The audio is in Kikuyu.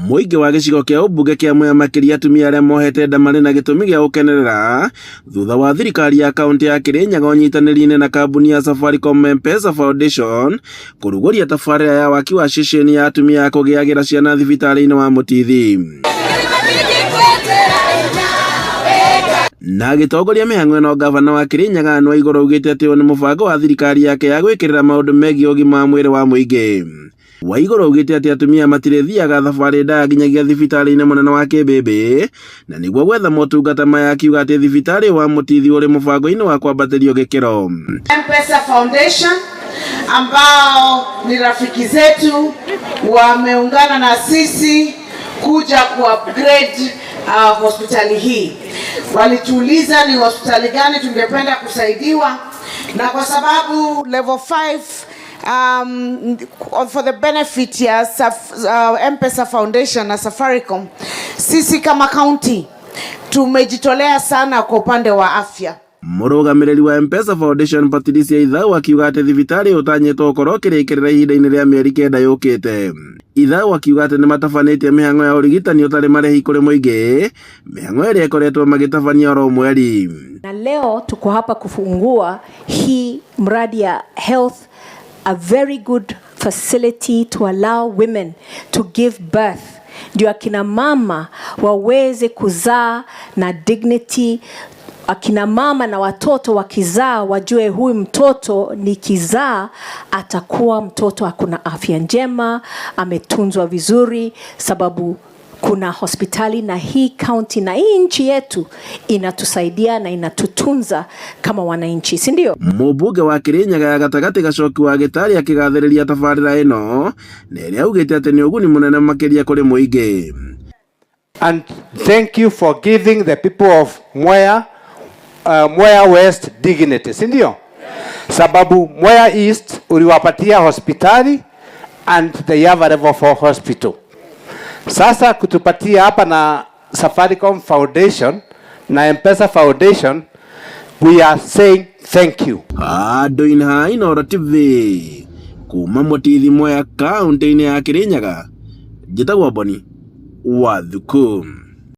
Mũingĩ wa gĩcigo kĩa ũmbunge kĩa Mwea makĩria atumia arĩa mohete nda marĩ na gĩtũmi gĩa gũkenerera thutha wa thirikari ya kaunti ya Kirinyaga ũnyitanĩri-inĩ na kambuni ya Safaricom M-Pesa Foundation kũrugũria tabarĩra ya waki wa ceceni ya atumia a kũgĩagĩra ciana thibitarĩ-inĩ wa Mũtithi. Na agĩtongoria mĩhang'o ĩno ngavana wa Kirinyaga Anne Waigũrũ augĩte atĩ ũyũ nĩ mũbango wa thirikari yake ya gwĩkĩrĩra maũndũ megiĩ ũgima wa mwĩrĩ wa mũingĩ. Waigũrũ augĩte atĩ atumia matirĩthiaga thabarĩ ndaya nginyagia thibitarĩ-inĩ mũnene wa Kĩmbĩmbĩ na nĩguo gwetha motungata maya akiuga atĩ thibitarĩ wa Mũtithi ũrĩ mũbango-inĩ wa kwambatĩrio gĩkĩro. M-Pesa Foundation ambao ni rafiki zetu wameungana na sisi kuja ku-upgrade hospitali hii. Walituuliza ni hospitali gani tungependa kusaidiwa, na kwa sababu level 5 for the benefit ya M-Pesa Foundation na Safaricom, sisi kama county tumejitolea sana kwa upande wa afya. Mũrũgamĩrĩri wa M-Pesa Foundation Patricia Ithau akiuga atĩ thibitarĩ ũtanyĩtwo gũkorwo ũkĩrĩkĩrĩra ihinda-inĩ rĩa mĩeri kenda yũkĩte. Ithau akiuga atĩ nĩmatabanĩtie mĩhang'o ya ũrigitani ũtarĩ marĩhi kũrĩ mũingĩ, mĩhang'o ĩrĩa ĩkoretwo magĩtabania oro mweri. Na leo tuko hapa kufungua hii mradi ya health, a very good facility to allow women to give birth, ndio akina mama waweze kuzaa na dignity. Akina mama na watoto wakizaa wajue huyu mtoto nikizaa atakuwa mtoto akuna afya njema, ametunzwa vizuri, sababu kuna hospitali na hii county na hii nchi yetu inatusaidia na inatutunza kama wananchi, si ndio? Mũmbunge wa Kirinyaga ya gatagatĩ Gacoki wa Gĩtarĩ akĩgathĩrĩria tabarĩra ĩno na ĩrĩa augĩte atĩ nĩ ũguni mũnene makĩria kũrĩ mũingĩ. And thank you for giving the people of Mwea West dignity, si ndio? Sababu Mwea East uliwapatia hospitali and they have a level 4 hospital. Sasa kutupatia hapa na Safaricom Foundation na M-Pesa Foundation, we are saying thank you. Handũ-inĩ ha Inooro TV kuma Mũtithi Mwea kaunti-inĩ ya Kirinyaga, njĩtagwo Boni wa Thuku.